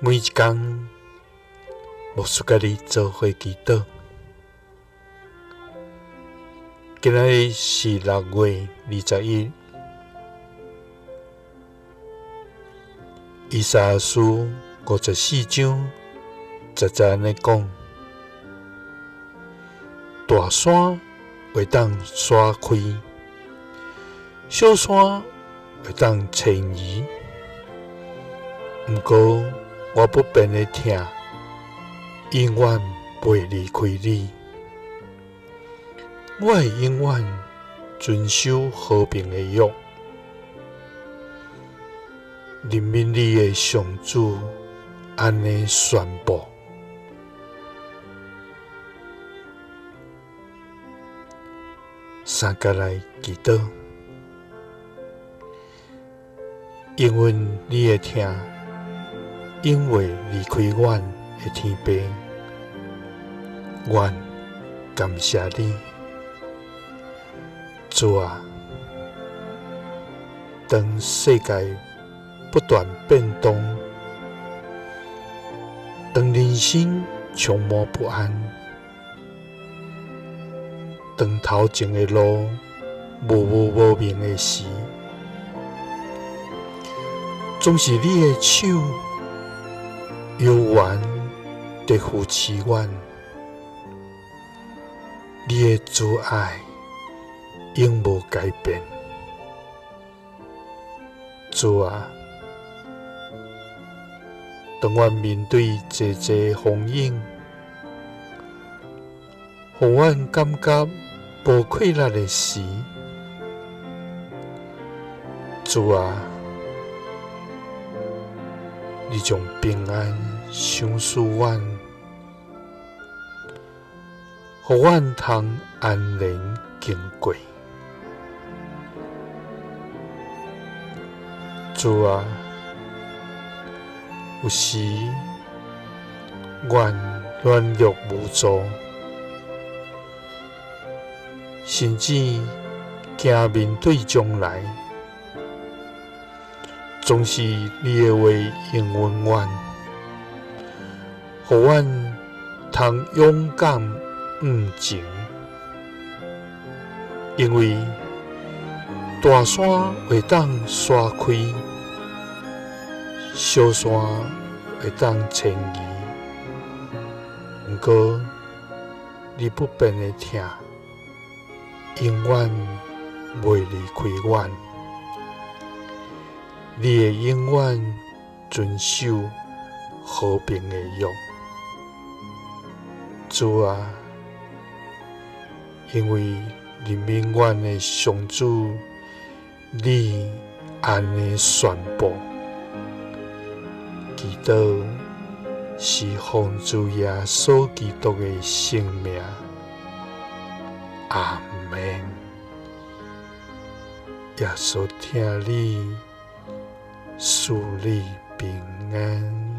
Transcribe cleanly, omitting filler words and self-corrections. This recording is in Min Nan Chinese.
每一工，牧師佮你做伙祈禱。今仔日是6月21，以賽亞書54章10節按呢講：大山會當徙開，小山會當遷移。毋過我不變的疼，永遠袂離開你。我會永遠遵守和平的約，憐憫你的上主按呢宣布。三佮來祈禱，因為你的疼永袂離開阮的天父，阮感謝你，主啊！當世界不斷變動，當人生充滿不安，當頭前的路模糊無明的時，總是你的手猶原佇扶持阮，你的慈愛永無改變。主啊，當阮面對濟濟風湧，予阮感覺無氣力的時，主啊，你將平安賞賜阮，予阮通安然經過。主啊，有時阮軟弱無助，甚至驚面對將來，總是你的話應允阮，予阮通勇敢向前，因為大山會當徙開，小山會當遷移，毋過你不變的疼，永遠袂離開阮。你會永遠遵守和平的約，主啊，因為憐憫阮的上主，你按呢宣布，祈禱是奉主耶穌基督的聖名，阿們。耶穌疼你，賜你平安。